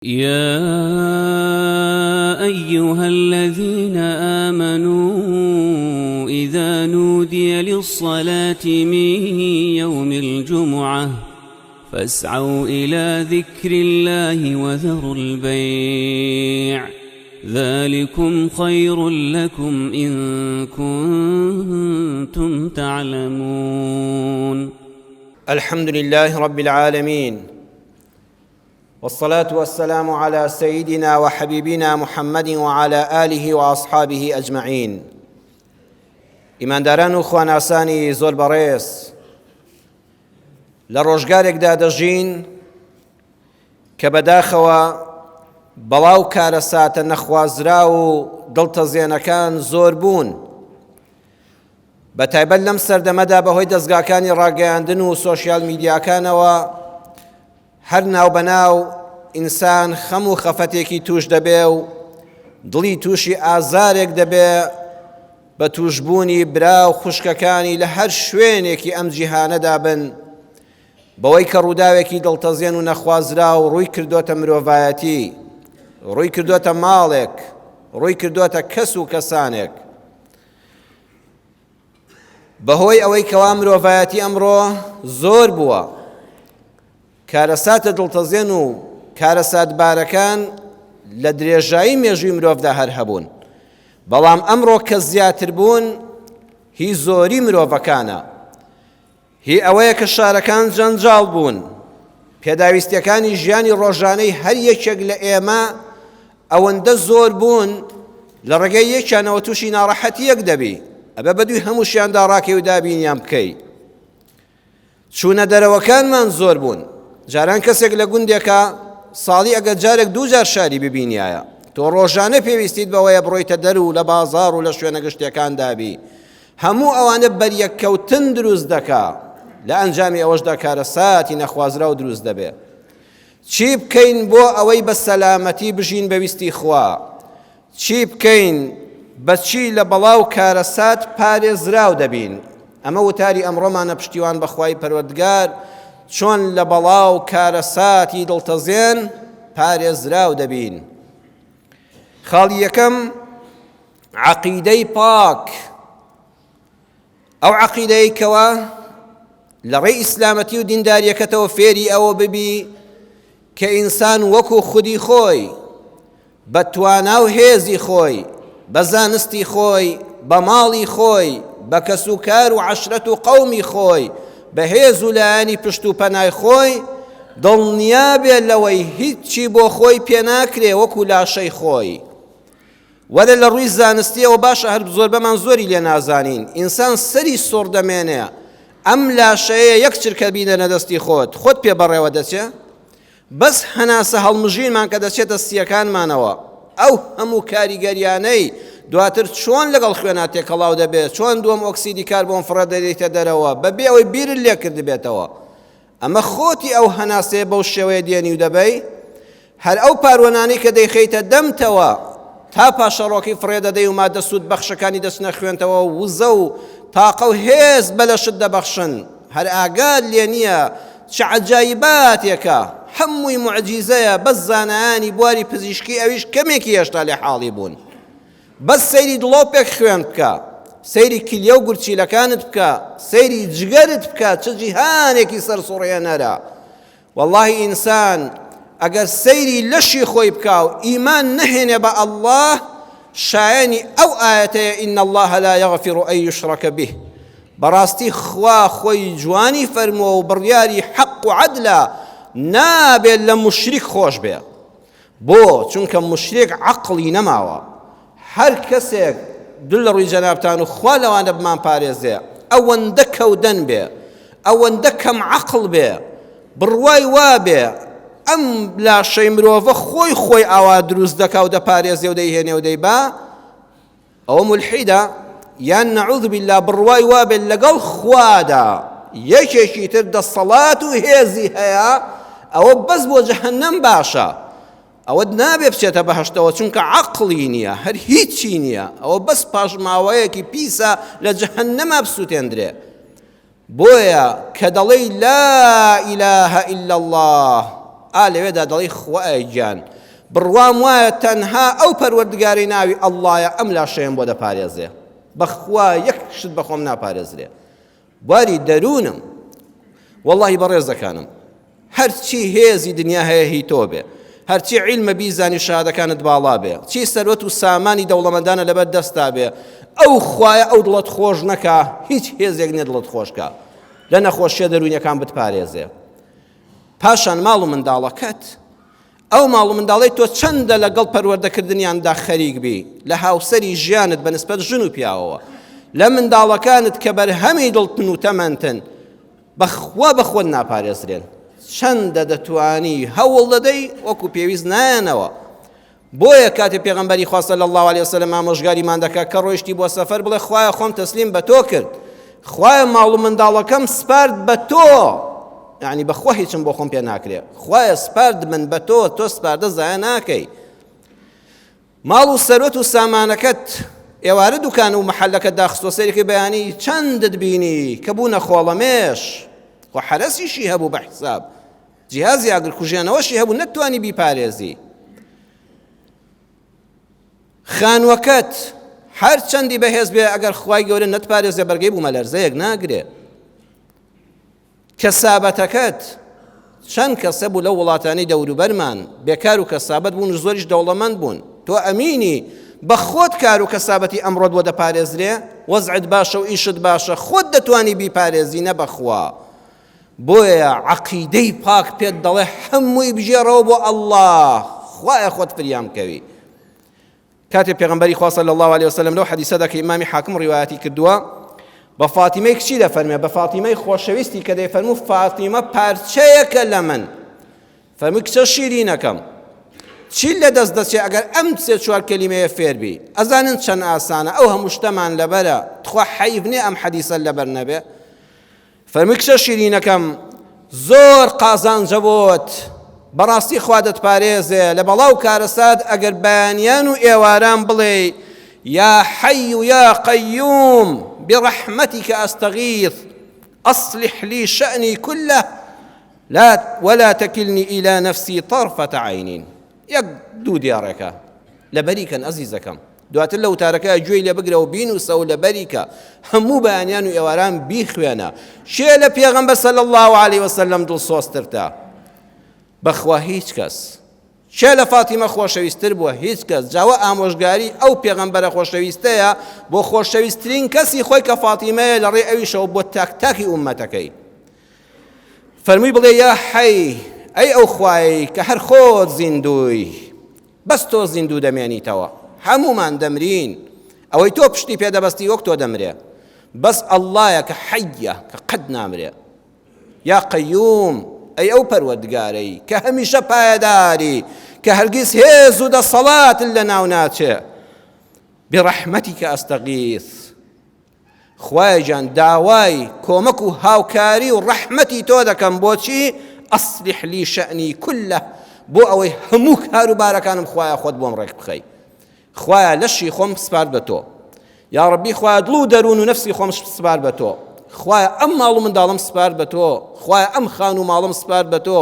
يا أيها الذين آمنوا إذا نودي للصلاة من يوم الجمعة فاسعوا إلى ذكر الله وذروا البيع ذلكم خير لكم إن كنتم تعلمون. الحمد لله رب العالمين والصلاة والسلام على سيدنا وحبيبنا محمد وعلى آله وأصحابه أجمعين. ئیمانداران و خواناسانی زۆر بەڕێز، لە ڕۆژگارێکدا دەژین کە بەداخەوە بەڵا و کارەساتە نەخوازراو و دڵتەزێنەکان زۆر بوون، بە تایبەت لەم سەردەمەدا بەهۆی دەزگاکانی ڕاگەیاندن و سۆشیال میدیاکانەوە هەر ناوبەناو ئینسان خەم و خەفەتێکی توش دەبێ و دڵی تووشی ئازارێک دەبێ بە تووشبوونی برا و خوشکەکانی لە هەر شوێنێکی ئەم جیهانەدا بن، بەوەی کە ڕووداوێکی دڵتەزێن و نەخوازراو ڕووی کردۆتە مرۆڤایەتی، ڕووی کردۆتە ماڵێک، ڕووی کردۆتە کەس و کەسانێک. بەهۆی ئەوەی کەوا مرۆڤایەتی ئەمڕۆ زۆر بووە، کارەساتە دڵتەزێن و کارەساتبارەکان لە درێژایی مێژووی مرۆڤدا هەر هەبوون، بەڵام ئەمڕۆ کە زیاتر بوون هی زۆری مرۆڤەکانە، هی ئەوەیە کە شارەکان جەنجاڵ بوون، پێداویستیەکانی ژیانی ڕۆژانەی هەر یەکێک لە ئێمە ئەوەندە زۆر بوون لە ڕێگەی یەکیانەوە تووشی ناڕەحەتیەک دەبی، ئەبێ بەدووی هەمووشیاندا ڕاکەی و دابینیان بکەی. چوونە دەرەوەکانمان زۆر بوون، جاران کەسێک لە گوندێکا ساڵی ئەگەر جارێک دووجار شاری ببینیایە، تۆ ڕۆژانە پێویستیت بەوەیە بڕۆیتە دەر و لە بازاڕ و لە شوێنە گشتیەکاندا بی. هەموو ئەوانە بەریەککەوتن دروست دەکا، لە ئەنجامی ئەوەشدا کارەساتی نەخوازراو دروست دەبێ. چی بکەین بۆ ئەوەی بە سەلامەتی بژین بە ویستی خوا؟ چی بکەین بە چی لە بەڵا و کارەسات پارێزراو دەبین؟ ئەمە وتاری ئەمڕۆمانە پشتیوان بە خوای پەروەردگار چۆن لە بەڵا و کارەساتی دڵتەزێن پارێزراو دەبین. خاڵی یەکەم، عەقیدەی پاک، ئەو عەقیدەی کەوا لە ڕێی ئیسلامەتی و دینداریەکەتەوە فێری ئەوە ببی کە ئینسان وەکو خودی خۆی بە توانا و هێزی خۆی بە زانستی خۆی بە ماڵی خۆی بە کەس و کار و عەشرەت و قەومی خۆی بە هێز و لایەنی پشت و پەنای خۆی دڵنیا بێ لەوەی هیچی بۆ خۆی پێناکرێ وەکو لاشەی خۆی. وەرە لە ڕووی زانستیەوە باشە هەر زۆربەمان زۆری لێ نازانین، ئینسان سەری سوڕ دەمێنێ ئەم لاشەیە یەک چرکە بینەنە دەستی خۆت، خۆت پێ بەڕێوە دەچێ؟ بەس هەناسە هەڵمژینمان کە دەچێتە سییەکانمانەوە ئەو هەموو کاریگەریانەی دواتر چۆن لەگەڵ خوێنا تێکەڵاو دەبێ، چۆن دووەم ئۆکسیدی کاربۆن فڕێ دەدەیتە دەرەوە بەبێ ئەوەی بیرت لێ کردبێتەوە. ئەمە خۆتی ئەو هەناسەیە بەو شێوەیە دێنی و دەبەی؟ هەر ئەو پاروەنانەی کە دەیخەیتە دەمتەوە تا پاشەڕۆکەی فڕێ دەدەی و مادە سوود بەخشەکانی دەچنە خوێنتەوە و وزە و تاقە و هێز بە لەشت دەبەخشن، هەر ئاگات لێ نییە چ عەجایباتێکە، هەمووی موعجیزەیە، بەس زانایانی بواری پزیشکی ئەویش کەمێکی هێشتا لێ حاڵی بوون. بەس سەیری دڵۆپێک خوێن بکە، سەیری کلیە و گورچیلەکانت بکە، سەیری جگەرت بکە، چ جیهانێکی سەرسوڕهێنەرە. وەڵاهی ئینسان ئەگەر سەیری لەشی خۆی بکا و ئیمان نەهێنێ بە اللە شایەنی ئەو ئایەتەیە ان اللە لا یغفر ان یشرک به، بەڕاستی خوا خۆی جوانی فەرمووە و بڕیاری حەق و عەدلە نابێت لە موشریک خۆش بێ. بۆ؟ چونکە موشریک عەقڵی نەماوە. هەر کەسێک دوور لە ڕووی جەنابتان و خوا لەوانە بمان پارێزێ ئەوەندە کەودەن بێ ئەوەندە کەم عەقڵ بێ بڕوای وابێ ئەم لاشەی مرۆڤە خۆی خۆی ئاوا دروست دەکا و دەپارێزێ و دەیهێنێ و دەیبا ئەوە مولحیدە یان نعوذ باللە بڕوای وابێت لەگەڵ خوادا یەکێکی تر دەسەڵات و هێزی هەیە ئەوە بەس بۆ جەهەنەم باشە ئەوە نابێ بچێتە بەهشتەوە چونکە عەقڵی نییە هەر هیچی نییە ئەوە بەس پاشماوەیەکی پیسە لە جەهەنەما بسووتێندرێ بۆیە کە دەڵێی لا إله إلا الله. ئا لەوێدا دەڵێی خوایە گیان بڕوام وایە تەنها ئەو پەروەردگارەی ناوی ئەڵڵایە ئەم لاشەیەم بۆ دەپارێزێ بەخوا یەک شت بەخۆم ناپارێزرێ باری دەروونم وەڵی بەڕێزەکانم هەرچی هێزی دنیا هەیە هی تۆ بێ هەرچی عیلمە بیزانی شادەکانت باڵا بێ چی سەروەت و سامانی دەوڵەمەندانە لەبەر دەستا بێ ئەو خوایە ئەو دڵت خۆش نەکا هیچ هێزێک نیە دڵت خۆشکە لە نەخۆشیە دەروونیەکان بتپارێزێ پاشان ماڵ و منداڵەکەت ئەو ماڵ و منداڵی تۆ چەندە لەگەڵ پەروەردەکردنیاندا خەریک بی لە هاوسەری ژیانت بە نسبەت ژن و پیاوەوە لە منداڵەکانت کە بەرهەمی دڵتن و تەمەنتن بەخوا بە خۆت ناپارێزرێن چەندە دەتوانی هەوڵ دەدەی وەکو پێویست نایەنەوە بۆیە کاتێ پێغەمبەری خوا صلی اللە علیە وسلم ئامۆژگاریمان دەکات کە ڕۆیشتی بۆ سەفەر بڵێ خوایە خۆم تەسلیم بە تۆ کرد خوایە ماڵ و منداڵەکەم سپارد بە تۆ یعنی بەخوا هیچم بۆ خۆم پێ ناکرێ خوایە سپارد من بە تۆ تۆ سپاردە زایە ناکەی ماڵ و سەروەت و سامانەکەت ئێوارە دوکان و محلەکە داخستۆ سەیرەکەی بەیانی چەندت بینی کە بوونە خۆڵەمێش خۆ حەرەسیشی هەبوو بە حساب جیهازی ئاگرکوژێنەوەشی هەبوو نەتوانی بیپارێزی خانوەکەت هەر چەندی بەهێز بێ ئەگەر خوای گەورە نەتپارێزێ بەرگەی بوومەلەرزەیەک ناگرێ کەسابەتەکەت چەند کەسە بوو لەو وڵاتانی دەوروبەرمان بێکار و کەسابەت بوون و زۆریش دەوڵەمەند بوون تۆ ئەمینی بە خۆت کار و کەسابەتی ئەمڕۆت بۆ دەپارێزرێ وەزعت باشە و ئیشت باشە خۆت دەتوانی بیپارێزی نە بەخوا بۆیە عەقیدەی پاک پێت دەڵێ هەمووی بگێڕەوە بۆ ئەڵڵا خوایە خۆت فریام کەوی کاتێ پێغەمبەری خوا صلی الله علیه وسلم لەو حەدیسەدا کە ئیمامی حاکم ڕیوایەتی کردووە بە فاتیمەی کچی دەفەرمێ بە فاتیمەی خۆشەویستی کە دەیفەرموو فاتیمە پارچەیەکە لە من فەرمووی کچە شیرینەکەم چی لە دەست دەچێ ئەگەر ئەم سێ چوار کەلیمەیە فێربی ئەزانن چەند ئاسانە ئەو هەموو شتەمان لەبەرە تخوا حەیف نییە ئەم حەدیسە لەبەر نەبێ فەرمووی کچە شیرینەکەم زۆر قازانجە بۆت بەڕاستی خوا دەتپارێزێ لە بەڵا و کارەسات ئەگەر بەیانیان و ئێواران بڵێی یا حی یا قیوم برحمتك أستغيث أصلح لي شأني كله لا ولا تكلني إلى نفسي طرفة عين یەک دوو دێڕێکە لەبەری کەن ئەزیزەکەم دواتر لە وتارەکە گوێی لێ بگرە و بینوسە و لەبەری کە هەموو بەیانیان و ئێواران بیخوێنە کێ لە پێغەمبەر صلی الله علیه وسلم دڵسۆزترتە بەخوا هیچ کەس کێ لە فاتیمە خۆشەویستتر بووە هیچ کەس جاوە ئامۆژگاری ئەو پێغەمبەرە خۆشەویستەیە بۆ خۆشەویستترین کەسی خۆی کە فاتیمەیە لە ڕێ ئەویشەوە بۆ تاک تاکی ئومەتەکەی فەرمووی بڵێ یا حەی ئەی ئەو خوایەی کە هەر خۆت زیندووی بەس تۆ زیندوو دەمێنیتەوە هەمومان دەمرین ئەوەی تۆ پشتی پێدەبەستی وەک تۆ دەمرێ بەس ئەڵڵایە کە حەیە کە قەت نامرێ یا قەیوم ئەی ئەو پەروەردگارەی کە هەمیشە پایەداری کە هەرگیز هێز و دەسەڵات لە ناو ناچێ بڕەحمەتیکە ئەستەغیث خوایە گیان داوای کۆمەک و هاوکاری و ڕەحمەتی تۆ دەکەم بۆچی ئەصلح لی شەئنی کله بۆ ئەوەی هەموو کاروبارەکانم خوایە خۆت بۆم ڕێک بخەی خوایە لەشی خۆم سپارد بە تۆ یا ڕەبی خوایە دڵ و دەروون و نەفسی خۆم سپارد بە تۆ خوایە ئەم ماڵ و منداڵم سپارد بە تۆ خوایە ئەم خان و ماڵم سپارد بە تۆ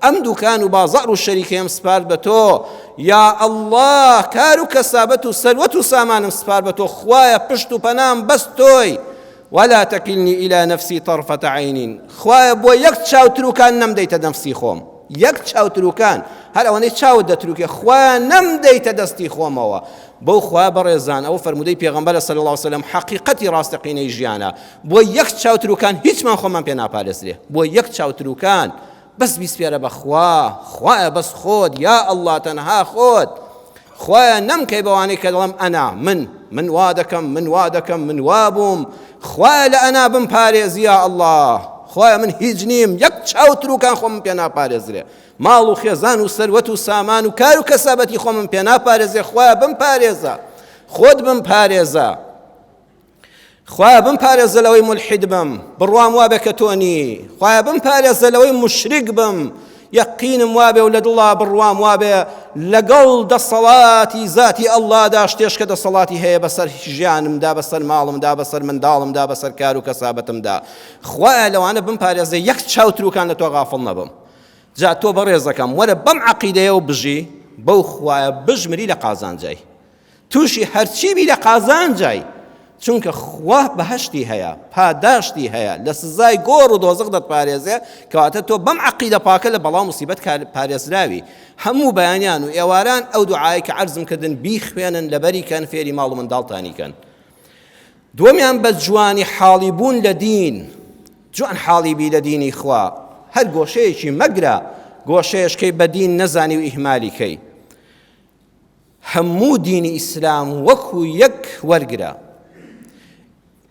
ئەم دوکان و بازاڕ و شەریکەیەم سپارد بە تۆ یا ئەڵڵا کار و کەسابەت و سەروەت و سامانم سپارد بە تۆ خوایە پشت و پەنام بەس تۆی ولا تكلني إلى نفسي طرفة عين خوایە بۆ یەک چاو تروکان نەمدەیتە نەفسی خۆم یەک چاو تروکان هەر ئەوەنەی چاوت دەتروکێ خوایە نەمدەیتە دەستی خۆمەوە بەو خوا بەڕێزان ئەو فەرموودەی پێغەمبەرە صلی الله علیه وسلم حەقیقەتی ڕاستەقینەی ژیانە بۆ یەک چاو تروکان هیچمان خۆمان پێ ناپارێزرێ بۆ یەک چاو تروکان بەس بیسپێرە بە خوا خوایە بەس خۆت یا ئەڵڵا تەنها خۆت خوایە نەمکەی بەوانەی کە دەڵێم ئەنا من من وا دەکەم من وا دەکەم من وا بووم خوایە لە ئەنا بم پارێزی یا ئەڵڵا خوایە من هیچ نیم یەک چاو تروکان خۆم پێ ناپارێزرێ ماڵ و خێزان و سەروەت و سامان و کار و کەسابەتی خۆمم پێ ناپارێزێ خوایە بم پارێزە خۆت بم پارێزە خوایە بمپارێزە لەوەی مولحید بم بڕوام وابێ کە تۆ نی خوایە بمپارێزە لەوەی مشریک بم یەقینم وابێ و لە دڵا بڕوام وابێ لەگەڵ دەسەڵاتی زاتی ئەڵڵادا شتێش کە دەسەڵاتی هەیە بەسەر ژیانمدا بەسەر ماڵمدا بەسەر منداڵمدا بەسەر کار و کەسابەتمدا خوایە لەوانە بمپارێزە یەک چاوتروکان لە تۆ غافڵ نەبم. جا تۆ بەڕێزەکەم وەرە بەم عەقیدەیەوە بژی، بەو خوایە بژمری لە قازانجای. تووشی هەرچی بی لە قازانجای، چونکە خوا بەهەشتی هەیە، پاداشتی هەیە، لە سزای گۆڕ و دۆزەخ دەتپارێزێ، کەواتە تۆ بەم عەقیدە پاکە لە بەڵا و موسیبەت پارێزراوی. هەموو بەیانیان و ئێواران ئەو دوعایەی کە عەرزم کردن بیخوێنن، لەبەری کەن، فێری ماڵ و منداڵتانی کەن. دووەمیان بە جوانی حاڵی بوون لە دین، جوان حاڵی بی لە دینی خوا، هەر گۆشەیەکی مەگرە، گۆشەیەشکەی بە دین نەزانی و ئیهمالی کەی. هەموو دینی ئیسلام وەکو یەک وەرگرە.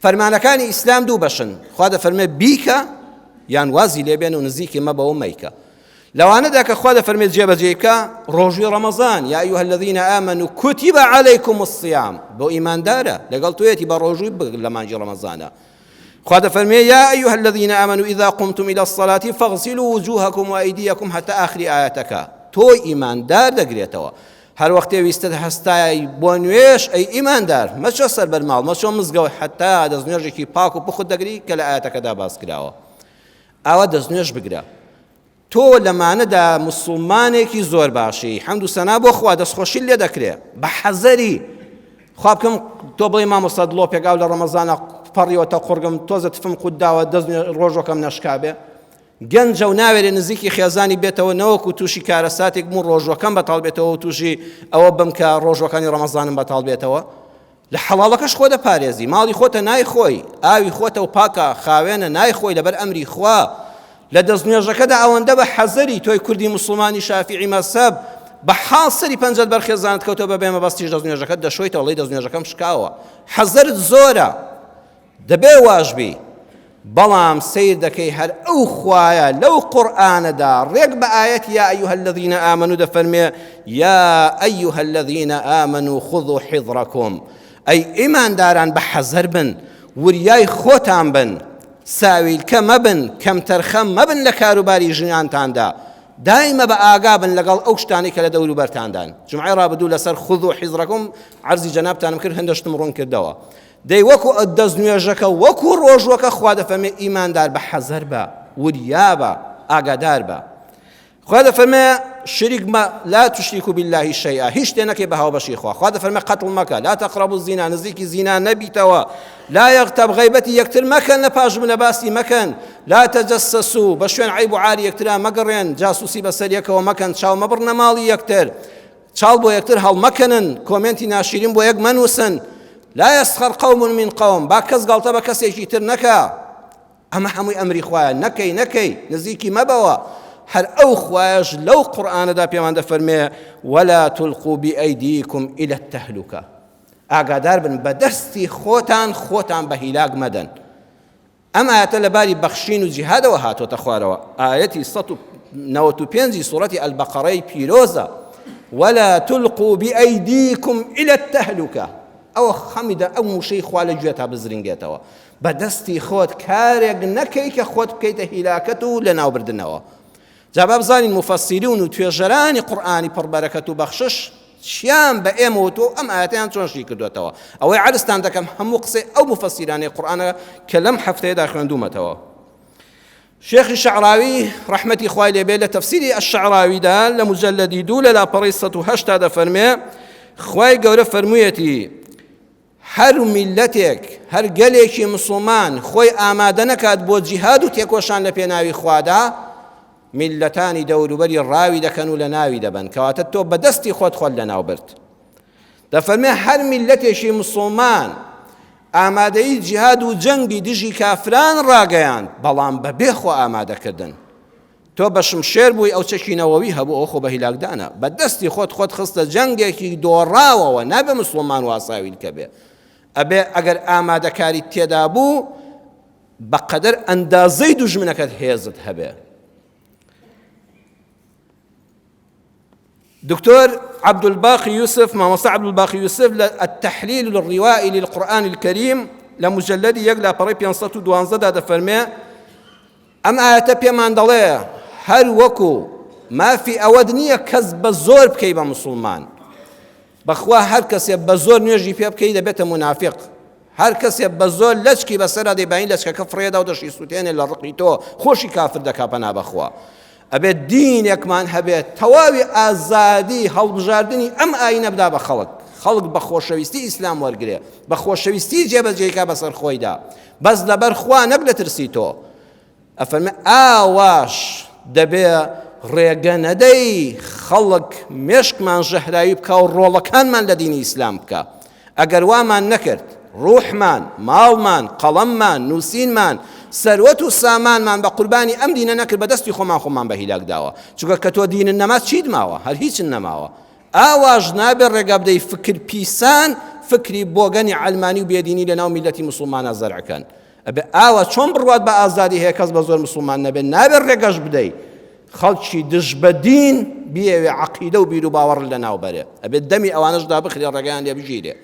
فەرمانەکانی ئیسلام دوو بەشن، خوا دەفەرمێ بیکە یان وازی لێبێن و نزیکی مەبەوە مەیکە. لەوانەدا کە خوا دەفەرمێت جێبەجێی بکە ڕۆژوی ڕەمەزان یا ئەیها الذین آمنوا کتب علیکم الصیام بۆ ئیماندارە لەگەڵ تۆیەتی بە ڕۆژووی بگ لە مانگی ڕەمەزانە خوا دەفەرمێ یا ئەیها الذین آمنوا اذا قمتم الى الصلاة فاغسلوا وجوهكم وأيديكم حتى آخر ئاەتەکە تۆ ئیماندار دەگرێتەوە هەر وەختێ ویستت هەستای بۆ نوێژ ئەی ئیماندار مەچۆ سەر بەرماڵ مەچۆ مزگەوت حتا دەست نوێژێکی پاک و پوخت دەگری کە لە ئاەتەکەدا باس کراوە ئاوا دەستنوێژ بگرە. تۆ لەمانەدا موسوڵمانێکی زۆر باشی حەمد و سەنا بۆ خوا دەستخۆشیت لێ دەکرێ بە حەزەری خوا بکەم تۆ بڵێ مامۆستا دڵۆپێک ئاو لە ڕەمەزانە پەڕیوەتە قوڕگم تۆزە تفم قوت داوە دەست ڕۆژەکەم نەشکابێ گەنجە و ناوێرێ نزیکی خێزانی بێتەوە نەوەکو تووشی کارەساتێک بوو ڕۆژوەکەم بەتاڵ بێتەوە و تووشی ئەوە بم کە ڕۆژوەکانی ڕەمەزانم بەتاڵ بێتەوە لە حەڵاڵەکەش خۆ دەپارێزی ماڵی خۆتە نایخۆی ئاوی خۆتە و پاکە خاوێنە نایخۆی لەبەر ئەمری خوا لە دەستنوێژەکەدا ئەوەندە بە حەزەری تۆی کوردی موسڵمانی شافیعی مەزهەب بە حاڵ سەری پەنجەت بەر خێزانت کەوتەوە بە بێ مەبەستیش دەستنوێژەکەت دەشۆیتەوە ڵێی دەستنوێژەکەم شکاوە حەزەرت زۆرە دەبێ واش بی بەڵام سەیر دەکەی هەر ئەو خوایە لەو قورئانەدا ڕێک بە ئایەتی یا ئەیها الذین آمنوا دەفەرمێ یا ئەیها الذین آمنوا خذوا حذرکم ئەی ئیمانداران بە حەزەر بن وریای خۆتان بن ساویلکە مەبن کەمتەرخەم مەبن لە کاروباری ژیانتاندا دایمە بە ئاگا بن لەگەڵ ئەو شتانەی کە لە دەوروبەرتاندان جمعەی ڕابردوو لەسەر خذوا حذرکم عەرزی جەنابتانم کرد هەندە شتم ڕوون کردەوە دەی وەکو دەستنوێژەکە وەکو ڕۆژوەکە خوا دەفەرمێ ئیماندار بە حەزەر بە وریا بە ئاگادار بە خوا دەفەرمێ شریک مە لا تشریکو بالله شیئا هیچ شتێ نەکەی بە هاوبەشی خوا خوا دەفەرمێ قەتڵ مەکە لا تقربوا الزنا نزیکی زینا نەبیتەوە لا یغتب غیبەتی یەکتر مەکەن لە پاش منە باسی مەکەن لا تجسسوا بە شوێن عیب و عاری یەکترا مەگەڕێن جاسوسی بەسەر یەکەوە مەکەن چاو مەبڕنە ماڵی یەکتر چاڵ بۆ یەکتر هەڵمەکەنن، کۆمێنتی ناشیرین بۆ یەک مەنووسن، لا یسخر قوم من قوم، با کەس گاڵتە بە کەسێکی تر نەکا. ئەمە هەمووی ئەمری خوایە، نەکەی نەکەی، نزیکی مەبەوە. هەر ئەو خوایەش لەو قورئانەدا پێمان دەفەرمێ ولا تلقوا بأيديكم إلى التهلكة. ئاگادار بن بە دەستی خۆتان خۆتان بە هیلاک مەدەن. ئەم ئایەتە لە باری بەخشین و جیهادەوە هاتۆتە خوارەوە ئایەتی 195 سوڕەتی البقرەی پیرۆزە ولا تلقوا بأيديكم إلى التهلكة ئەوە خەمیدە ئەو موشەی خوا لە گوێتا بزرنگێتەوە بە دەستی خۆت کارێک نەکەی کە خۆت بکەیتە هیلاکەت و لەناوبردنەوە جا با بزانین موفەسیرون و توێژەرانی قورئانی پڕبەرەکەت و بەخشش چیان بە ئێمە وتووە و ئەم ئایەتەیان چۆن شی کردوێتەوە ئەوەی عەرزتان دەکەم هەموو قسەی ئەو موفەسیرانەی قورئانە کە لەم هەفتەیەدا خوێندوومەتەوە شێخی شەعراوی ڕەحمەتی خوای لێ بێ لە تەفسیری الشعراویدا لە مجلدی دوو لە لاپەڕەی 180 دەفەرمێ خوای گەورە فەرموویەتی هەر میللەتێک، هەر گەلێکی مسوڵمان خۆی ئامادە نەکات بۆ جیهاد و تێکۆشان لە پێناوی خوادا، میللەتانی دەوروبەری ڕاوی دەکەن و لەناوی دەبەن، کەواتە تۆ بە دەستی خۆت خۆت لەناو برد. دەفەرمێ هەر میللەتێکی مسوڵمان ئامادەیی جیهاد و جەنگی دژی کافران ڕاگەیاند، بەڵام بەبێ خۆ ئامادەکردن. تۆ بە شمشێر بووی ئەو چەکی نەوەوی هەبوو ئەوە خۆ بە هیلاکدانە بە دەستی خۆت خۆت خستە جەنگێکی دۆڕاوەوە نابێ مسلمان واساویلکە بێ ئەبێ ئەگەر ئامادەکاری تێدا بوو بەقەدەر ئەندازەی دوژمنەکەت هێزت هەبێ دکتۆر عبدالباقی یوسف مامۆستا عبدالباقی یوسف لە التحلیل الروائي للقرآن الكريم لە مجلدی یەک لاپەڕەی 512 دا دەفەرمێ ئەم ئایەتە پێمان دەڵێ هەر وەکو مافی ئەوەت نییە کەس بە زۆر بکەی بە مسوڵمان بەخوا هەر کەسێ بە زۆر نوێژی پێ بکەی دەبێتە مونافق هەر کەسێ بە زۆر لەچکی بەسەرا دەیبانی لەچکەکە فڕێدا و دەشی سووتێنێ لە ڕقی تۆ خۆشی کافر دەکا پەنا بەخوا. ئەبێت دینێکمان هەبێت تەواوی ئازادی هەڵبژاردنی ئەم ئاینە بدا بە خەڵک خەڵک بە خۆشەویستی ئیسلام وەرگێ بە خۆشەویستی جێبەجێکا بەسەر خۆیدا بەس لەبەر خوا نەک لە ترسی تۆ ئەفەرمێ ئاواش دەبێ ڕێگە نەدەی خەڵک مێشکمان ژەهراوی بکا و ڕۆڵەکانمان لە دینی ئیسلام بکا ئەگەر وامان نەکرد ڕوحمان ماڵمان قەڵەممان نووسینمان سەروەت و سامانمان بە قوربانی ئەم دینە نەکرد بە دەستی خۆمان خۆمان بە هیلاک داوە چونکە کە تۆ دینت نەما چیت ماوە هەر هیچت نەماوە ئاواش نابێ ڕێگا بدەی فکر پیسان فکری بۆگەنی عەلمانی و بێدینی لەناو میلەتی موسڵمانە زەرعکەن ئەبێ ئاوا چۆن بڕوات بە ئازادی هەیە کەس بە زۆر مسوڵمان نەبێت نابێت ڕێگەش بدەی خەڵکی دژ بە دین بیەوێ عەقیدە و بیر و باوەڕ لە ناو بەرێ ئەبێت دەمی ئەوانەش دابخرێ ڕێگەیان لێ بگیرێ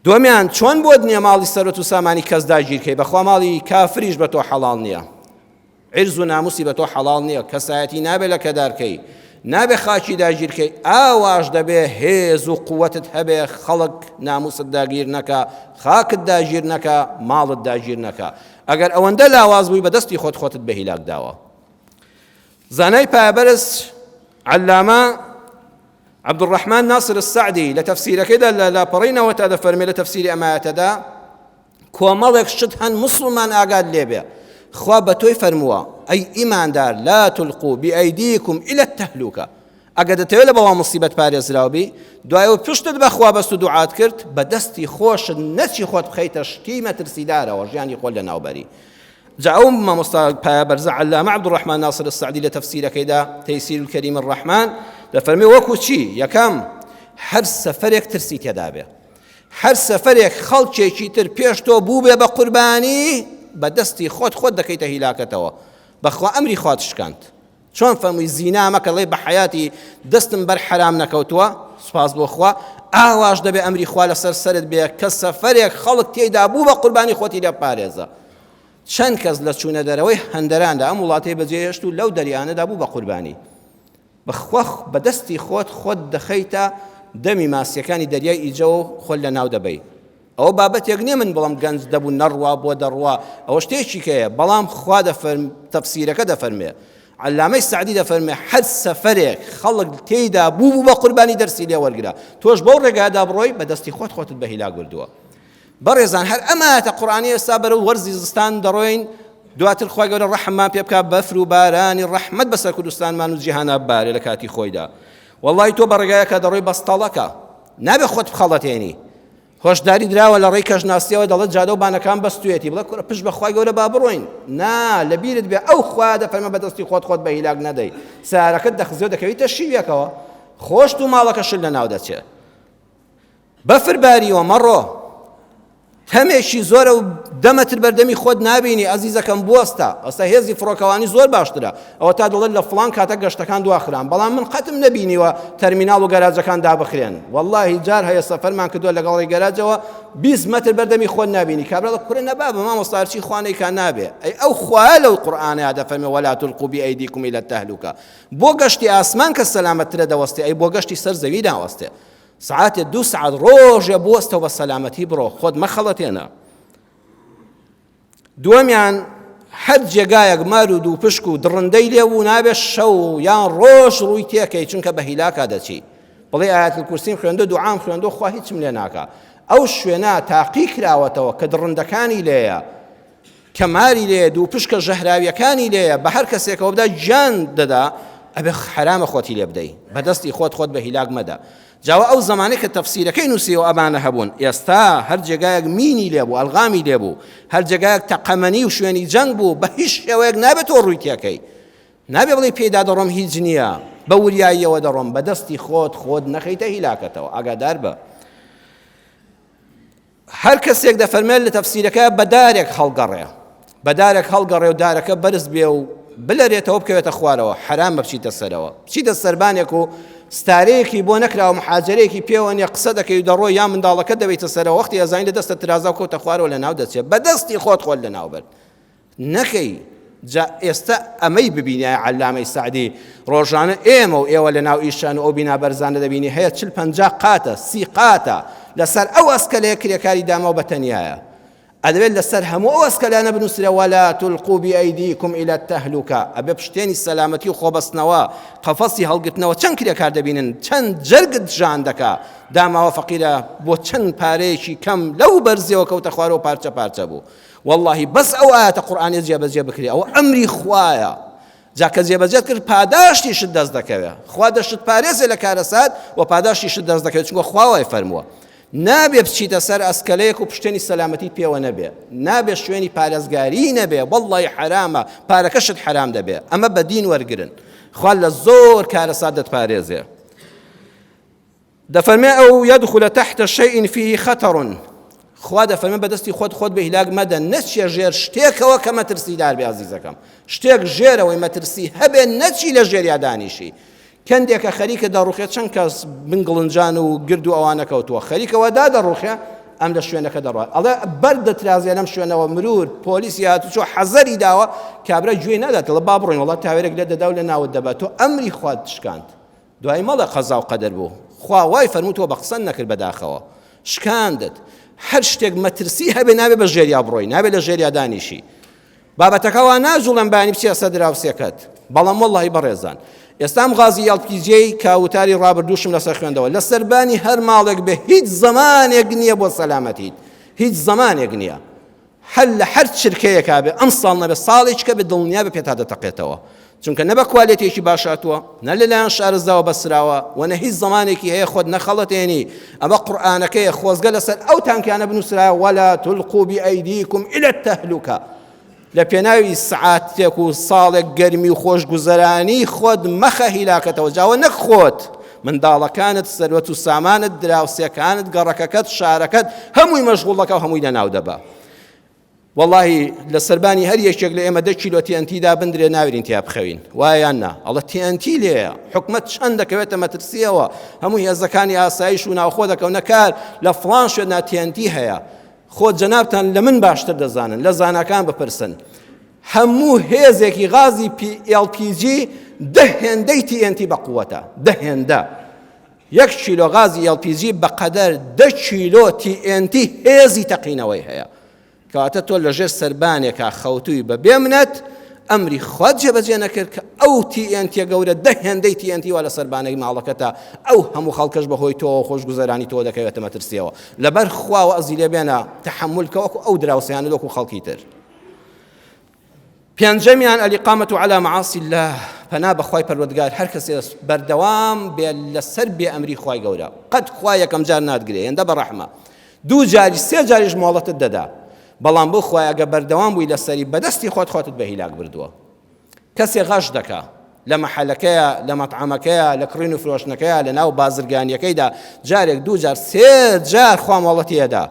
دومیان چۆن بۆت نییە ماڵی سەرۆت و سامانی کەس داگیرکەی بەخوا ماڵی کافریش بە تۆ حەڵاڵ نییە عیرز و ناموسی بە تۆ حەڵاڵ نییە، کەسایەتی نابێ لەکەدار کەی، نابێ خاکی داگیر کەی، ئاواش دەبێ هێز و قوەتت هەبێ خەڵک ناموست داگیر نەکا، خاکت داگیر نەکا، ماڵت داگیر نەکا. ئەگەر ئەوەندە لاواز بووی بە دەستی خۆت خۆتت بە هیلاک داوە. زانای پایەبەرز عەلامە عەبدولڕەحمان ناسر السەعدی لە تەفسیرەکەیدا لە لاپەڕەی نەوەتا دەفەرمێ لە تەفسیری ئەم ئایەتەدا کۆمەڵێک شت هەن موسڵمان ئاگات لێبێ خوا بە تۆی فەرمووە ئەی ئیماندار لا تلقوا بأيديكم إلى التهلكة ئەگەر دەتەوێت لە بەڵا مصیبەت پارێزراو بی دوایەوە پشتت بەخوا بەست و دوعات کرد بە دەستی خۆشت نەچی خۆت بخەیتە شتی مەترسیدارەوە ژیانی خۆت لەناوبەری جا ئەو مامۆستا پایە بەرزە عەلامە عەبدولڕەحمان ناصر السعدی لە تەفسیرەکەیدا تەیسیر الکریم الرحمن دەفەرمێ وەکو چی یەکەم هەر سەفەرێک ترسی تێدا بێ هەر سەفەرێک خەڵکێکی تر پێش تۆ بووبێ بە قوربانی بە دەستی خۆت خۆت دەکەیتە هیلاکەتەوە بەخوا ئەمری خوات شکاند چۆن فەرمووی زینا مەکە ڵێ بە حەیاتی دەستم بەر حەرام نەکەوتووە سوپاس بۆ خوا ئاواش دەبێ ئەمری خوا لەسەر سەرت بێ کە سەفەرێک خەڵک تێیدا بوو بە قوربانی خۆتی لێ پارێزە چەند کەس لە چوونە دەرەوەی هەندەراندا ئەم وڵاتەی بەجێهێشت و لەو دەریانەدا بوو بە قوربانی بەخوا بە دەستی خۆت خۆت دەخەیتە دەمی ماسیەکانی دەریای ئیجەوە و خۆت لە ناو دەبەی ئەوە بابەتێک نییە من بڵم گەنج دەبوو نەڕوا بۆ دەڕوا ئەوە شتێکی کەیە بەڵام خوا دەفەرم تەفسیرەکە دەفەرمێ عەلامەی سەعدی دەفەرمێ هەر سەفەرێک خەڵک تێیدا بوو بوو بە قوربانی دەرسی لێ وەرگرە تۆش بەو ڕێگادا بڕۆی بە دەستی خۆت خۆتت بە هیلاک بردووە بەڕێزان هەر ئەم ئایەتە قورئانیە ئێستا بەرەو وەرزی زستان دەڕۆین دواتر خوای گەورە ڕەحممان پێ بکا بەفر و بارانی ڕەحمەت بەسەر کوردستانمان و جیهانا ببارێ لە کاتی خۆیدا وەڵی تۆ بە ڕێگایەکە دەڕۆی بەستەڵەکە نابێ خۆت بخەڵەتێنی هۆشداری دراوە لە ڕێی کەشناسیەوە دەڵێت جادە و بانەکان بەستوێتی بڵێ کوڕە پشت بە خوای گەورە با بڕۆین نا لەبیرت بێ ئەو خوا دەفەرمە بەدەستی خۆت خۆت بە هیلاک نەدەی سارەکەت دەخزێ و دەکەویتە شیوێکەوە خۆشت و ماڵەکەشت لەناو دەچێت بەفر باریوە مەڕۆ تەمێکی زۆرە و دەمەتر بەردەمی خۆت نابینی ئەزیزەکەم بوەستە ئەستا هێزی فڕۆکەوانی زۆر باشترە ئەوە تا دەڵێت لە فڵان کاتە گەشتەکان دواخران بەڵام من قەتم نەبینیوە تەرمیناڵ و گەراجەکان دابخرێن واللهی جار هەیە سەفەرمان کردووە لەگەڵی گەراجەوە 20 مەتر بەردەمی خۆت نابینی کابرا دەڵێت کورە نەبابە مامۆستا هەرچی خوانەی کا نابێ ئەی ئەو خوایە لەو قورئانەیا دەفەرمێ ولا تلقوا بأيديكم إلى التهلكة بۆ گەشتی ئاسمان کە سەلامەتترە دەوەستێ ئەی بۆ گەشتی سەر زەوی ناوەستێ سەعاتێ دوو سەعات ڕۆژێ بوەستەوە بە سەلامەتی بڕۆ خۆت مەخەڵەتێنە دووەمیان هەر جێگایەک مار و دووپشک و دڕندەی لێ بوو نابێت شەو یان ڕۆژ ڕووی تێکەی چونکە بە هیلاکا دەچی بڵێ ئاەت کورسیم خوێندو دوعام خوێندو خوا هیچم لێ ناکا ئەو شوێنە تاقی کراوەتەوە کە دڕندەکانی لێیە کە ماری لێیە دووپشکە ژەهراویەکانی لێیە بە هەر کەسێکەوە بدا گیان دەدا ئەبێ حەرامە خۆتی لێ بدەی بەدەستی خۆت خۆت بە هیلاک مەدە جاوە ئەو زمانەی کە تەفسیرەکەی نووسیەوە ئەمانە هەبوون ئێستا هەر جێگایەک مینی لێبوو ئەلغامی لێبوو هەر جێگایەک تەقەمەنی و شوێنی جەنگ بوو بە هیچ شێوەیەک نابێت تۆ ڕووی تێکەی نابێ بڵێ پێیدا دەڕۆم هیچ نییە بە وریاییەوە دەڕۆم بەدەستی خۆت خۆت نەخەیتە هیلاکەتەوە ئاگادار بە هەر کەسێک دەفەرمێت لە تەفسیرەکە بە دارێک هەڵگەڕێ بە دارێک هەڵگەڕێ و دارەکە بەرز بێ و بلەرێتەوە بکەوێتە خوارەوە حەرامە بچیتە سەرەوە بچیتە سەربانێک و ستارەیەکی بۆ نەکراوە محاجرەیەکی پێوە نیە قسە دەکەی و دەڕۆ یا منداڵەکە دەبیتە سەرەوە وەختی ئەزانی لە دەستە ترازا و کەوتە خوارەوە لە ناو دەچێت بە دەستی خۆت خۆت لە ناو برد نەکەی جا ئێستا ئەمەی ببینایە عەلامەی سەعدی ڕۆژانە ئێمە و ئێوە لە ناو ئیشان و ئەو بینا بەرزانە دەبینی هەیە چل پەنجا قاتە سی قاتە لەسەر ئەو ئەسکەلەیە کرێکاری داماو بە تەنیایە. ئەدەبێت لەسەر هەموو ئەو ئەسکەلانە بنووسرێ ولا تلقوا بأیدیکم الی التهلکە، ئەبێ پشتێنی سەلامەتی و خۆبەستنەوە، قەفەسی هەڵگرتنەوە، چەند کرێکار دەبینن چەند جەرگت ژان دەکا، داماوە فەقیرە بۆ چەند پارەیەکی کەم لەو بەرزیەوە کەوتە خوارەوە پارچە پارچە بوو. وەڵڵاهی بەس ئەو ئایەتە قورئانیە جێبەجێ بکرێ ئەوە ئەمری خوایە. جا کە جێبەجێت کرد پاداشتیشت دەست دەکەوێ خوا دەشت پارێزێ لە کارەسات و پاداشتیشت دەست دەکەوێت چونکە خوا وای فەرمووە نابێ بچیتە سەر ئەسکەلەیەک و پشتێنی سەلامەتیت پێوە نەبێ نابێ شوێنی پارێزگاری نەبێ وەڵڵی حەرامە پارەکەشت حەرام دەبێ ئەمە بە دین وەرگرن خوا لە زۆر کارەسات دەتپارێزێ دەفەرمێ ئەو یدخل تحت شیء فیه خطر خوا دەفەرمێ بەدەستی خۆت خۆت بە هیلاک مەدە نەچیە ژێر شتێکەوە کە مەترسیدار بێ ئازیزەکەم شتێک ژێرەوەی مەترسی هەبێ نەچی لە ژێریا دانیشی کەندێکە خەریکە دەڕوخێ چەند کەس بن گڵنجان و گرد و ئەوانە کەوتووە خەریکەوە دا دەڕوخێ ئەم لە شوێنەکە دەڕات ئەڵێ بەر دەترازێ لەم شوێنەوە مرور پۆلیسی هاتوچۆ حەزەری داوە کابرا گوێی نادات لە با بڕۆین وڵات تاوێرێک لێ دەدا و لە ناوت دەبات تۆ ئەمری خوات شکاند دوایی مەڵێ قەزا و قەدەر بوو خوا وای فەرموو تۆ بە قسەت نەکرد بەداخەوە شکاندت هەر شتێک مەترسی هەبێ نابێ بە ژێریا بڕۆی نابێ لە ژێریا دانیشی بابەتەکە وا ناجوڵێن بانی بچێ سەر دراوسێکەت بەڵام وەڵڵاهی بەڕێزان ئێستام غازی LPG کە وتاری ڕابردووشم لەسەر خوێندەوە لە سەربانی هەر ماڵێک بێ هیچ زەمانێک نییە بۆ سەلامەتیت هیچ زەمانێک نییە هەر لە هەر چرکەیەکا بێ ئەمساڵ نەبێ ساڵێکیکە بێ دڵنیا بە پێتا دەتەقێتەوە چونکە نە بە کوالێتێکی باش هاتووە نە لەلایەن شارەزاوە بەسراوە و نە هیچ زمانێکی هەیە خۆت نەخەڵەتێنی ئەمە قورئانەکەیە خۆزگە لەسەر ئەو تانکیانە بنووسرایە ولا تلقوا بأيديكم إلى التهلكة لە پێناوی سعاتێک و ساڵێک گەرمی و خۆشگوزەرانی خۆت مەخە هیلاکەتەوە جاوە نەک خۆت منداڵەکانت سەروەت و سامانت دراوسێکانت گەڕەکەکەت شارەکەت هەمووی مەشغوڵ دەکا و هەمووی لەناو دەبا وەڵاهی لە سەربانی هەر یەکێک لە ئێمە دە کیلۆ TNT دابندرێ ناوێرین تیا بخەوین وایە یان نا ئەڵە TNT لێیە حکومەت چەند دەکەوێتە مەترسیەوە هەموو هێزەکانی ئاسایش و ناوخۆ دەکەونە کار لە فڵان شوێندا TNT هەیە خۆ جەنابتان لە من باشتر دەزانن لە زاناکان بپرسن هەموو هێزێکی غازی LPG دە هێندەی TNT بەقوەتە دە هێندە یەک کیلۆ غازی LPG بەقەدەر دە کیلۆ TNT هێزی تەقینەوەی هەیە کەواتە تۆ لەژێر سەربانێکا خەوتووی بە بێ منەت ئەمری خوات جێبەجێ نەکرد کە ئەو TNT گەورە دە هێندەی TNT وا لە سەربانێک ماڵەکەتە ئەو هەموو خەڵکەش بەهۆی تۆوە خۆشگوزەرانی تۆ دەکەوێتە مەترسیەوە لەبەر خوا وەزی لێ بێنە تەحەمول کە وەکو ئەو دراوسێیانە وەکو خەڵکی تر پێنجەمیان الاقامة على معاصی الله پەنا بەخوای پەروەردگار هەر کەسێ بەردەوام بێ لەسەر بێ ئەمری خوای گەورە قەت خوا یەکەم جار ناتگرێ هێندە بە ڕەحمە دوو جاری سێ جاریش مۆڵەتت دەدا بەڵام بۆ خوای ئەگە بەردەوام بووی لەسەری بەدەستی خۆت خۆتت بە هیلاک بردووە کەسێ غەش دەکا لە مەحەلەکەیا، لە مەتعەمەکەیا، لە کڕین و فرۆشتنەکەیا، لە ناو بازرگانیەکەیدا جارێک دوو جار سێ جار خوا مۆڵەتی ئەدا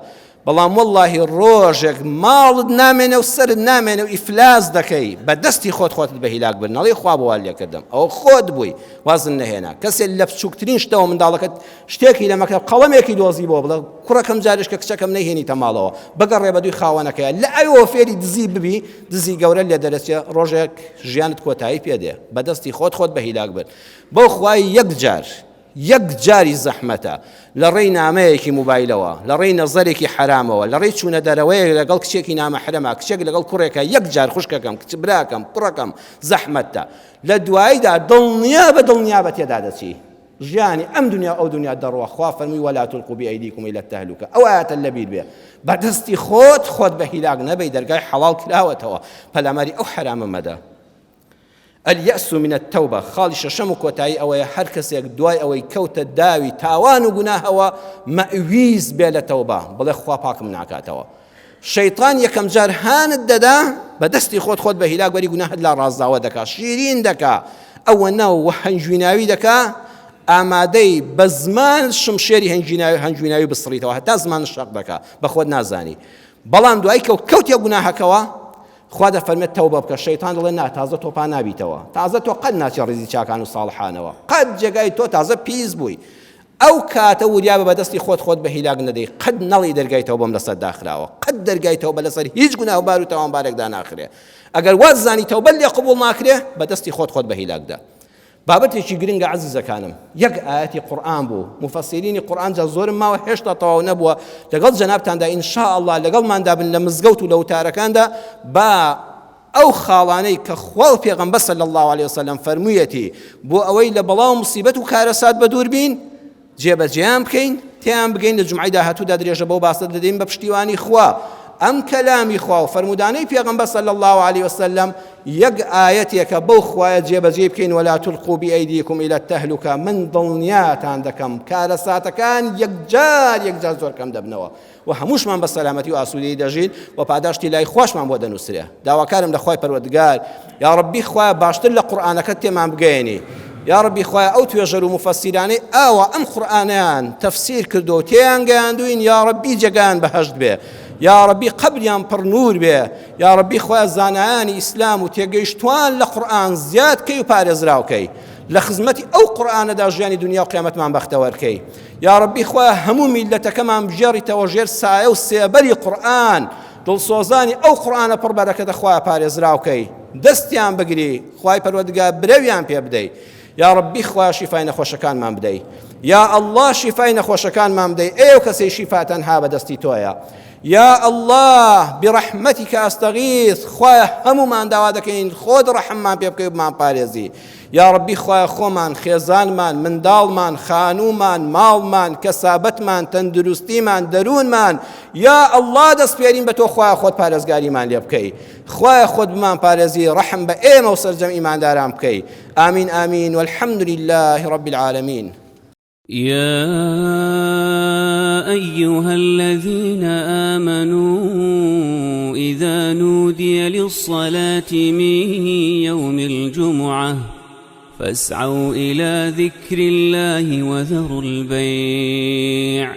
بەڵام وەڵڵاهی ڕۆژێک ماڵت نامێنێ و سەرت نامێنێ و ئیفلاس دەکەی بە دەستی خۆت خۆتت بە هیلاک برد نەڵێی خوا بۆ وا لێکردم ئەوە خۆت بووی وازن نەهێنا کەسێ لە بچووکترین شتەوە منداڵەکەت شتێکی لە مەکتەب قەڵەمێکی دۆزی بۆ بڵێ کوڕەکەم جارێش کە کچەکەم نەیهێنیتە ماڵەوە بگەڕێ بە دووی خاوەنەکەیە لە ئەوەوە فێری دزی ببی دزی گەورە لێ دەرەچێ ڕۆژێک ژیانت کۆتایی پێ دێ بە دەستی خۆت خۆت بە هیلاک برد بەو خوای یەک جار یەک جاری زەحمەتە لە ڕێی نامەیەکی موبایلەوە لە ڕێی نەزەرێکی حەرامەوە لە ڕێی چوونە دەرەوەیەک لەگەڵ کچێکی نامەحرەما کچێک لەگەڵ کوڕێکە یەک جار خوشکەکەم کچ براکەم کوڕەکەم زەحمەتە لە دواییدا دڵنیا بە دڵنیا بە تێدا دەچی ژیانی ئەم دنیا ئەو دنیا دەڕوا خوا فەرمووی ولا تلقوا بأيديكم إلى التهلكة ئەو ئایەتە لەبیر بێ بەدەستی خۆت خۆت بە هیلاک نەبەی دەرگای حەڵاڵ کراوەتەوە پەلاماری ئەو حەرامە مەدە اليأس من التوبة خاڵی شەشەم و کۆتایی ئەوەیە هەر کەسێک دوای ئەوەی کەوتە داوی تاوان و گوناهەوە مەئویز بێ لە تەوبە بڵێ خوا پاکم ناکاتەوە شەیتان یەکەم جار هانت دەدا بە دەستی خۆت خۆت بە هیلاک بەری گوناهت لا ڕازاوە دەکا شیرین دەکا ئەوە ناو و هەنگویناوی دەکا ئامادەی بە زمان شمشێری هەنگویناوی هەنگویناوی بسڕیتەوە هەتا زمان شەق دەکا بە خۆت نازانی بەڵام دوای کەوت کەوتە گوناهەکەوە خوا دەفەرمێت تەوبە بکە شەیتان دەڵێ نا تازە تۆ پا نابیتەوە تازە تۆ قەت ناچێ ڕیزی چاکان و ساڵحانەوە قەت جێگای تۆ تازە پیس بووی ئەو کاتە وریابە بە دەستی خۆت خۆت بە هیلاک نەدەی قەت نەڵی دەرگای تەوبەم لەسەر داخراوە قەت دەرگای تەوبە لەسەر هیچ گوناهبار و تاوانبارێک داناخرێ ئەگەر وات زانی تەوبەت لێ قبوڵ ناکرێ بە دەستی خۆت خۆت بە هیلاک دە. بابەتێکی گرنگە عەزیزەکانم یەک ئایەتی قورئان بوو مفەسیرینی قورئان جا زۆرم ماوە هێشتا تەواو نەبووە لەگەڵ جەنابتاندا إن شاء الله لەگەڵماندا بن لە مزگەوت و لە وتارەکاندا با ئەو خاڵانەی کە خوا و پێغەمبەر صلی الله علیه وسلم فەرموویەتی بۆ ئەوەی لە بەڵا و مصیبەت و کارەسات بەدوور بین جێبەجێیان بکەین، تێیان بگەین، لە جومعەی داهاتوودا درێژە بەو باسە دەدەین بە پشتیوانی خوا. ئەم کەلامی خوا و فەرموودانەی پێغەمبەر صلی اللە علیە وسلم یەک ئایەتێکە بەو خوایە جێبەجێی بکەین ولا تلقوا بأیدیکم الی التهلکە من دڵنیاتان دەکەم کارەساتەکان یەکجار یەکجار زۆر کەم دەبنەوە. و هەمووشمان بە سەلامەتی و ئاسوودەیی دەژین و پاداشتی لای خواشمان بۆ دەنووسرێ داواکارم لە خوای پەروەردگار یا ڕەبی خوایە باشتر لە قورئانەکەت تێمان بگەیەنی یا ڕەبی خوایە ئەو توێژەر و مفەسیرانەی ئاوا ئەم قورئانەیان تەفسیر کردو و تێیان گەیاندوین یا ڕەبی جێگایان بەهەشت بێ یا ڕەبی قەبریان پڕ نور بێ یا ڕەبی خوایە زانایانی ئیسلام و تێگەیشتوان لە قورئان زیاد کەی و پارێزراو کەی لە خزمەتی ئەو قورئانەدا ژیانی دنیا و قیامەتمان بەختەوەر کەی یاڕەبی خوایە هەموو میللەتەکەمان بگێڕیتەوە ژێر سایە و سێبەری قورئان دڵسۆزانی ئەو قورئانە پڕ بەرەکەتە خوایە پارێزراو کەی دەستیان بگری خوای پەروەردگار برەویان پێ بدەی یاڕەبی خوایە شیفای نەخۆشەکانمان بدەی یا ئەڵڵا شیفای نەخۆشەکانمان بدەی ئەی ئەو کەسەی شیفا تەنها بەدەستی تۆیە یا اللە برحمتک استغیث خوایە هەموومان داوا دەکەین خۆت ڕەحممان پێ بکەی بمان پارێزی یا ڕەبی خوایە خۆمان خێزانمان منداڵمان خانوومان ماڵمان کەسابەتمان تەندروستیمان دەروونمان یا اللە دەسپێرین بە تۆ خوایە خۆت پارێزگاریمان لێ بکەی خوایە خۆت بمان پارێزی ڕەحم بە ئێمە و سەرجەم ئیمانداران بکەی آمین آمین والحمد لله رب العالمین يا أيها الذين آمنوا إذا نودي للصلاة من يوم الجمعة فاسعوا إلى ذكر الله وذروا البيع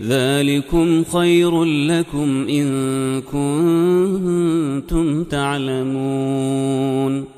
ذلكم خير لكم إن كنتم تعلمون.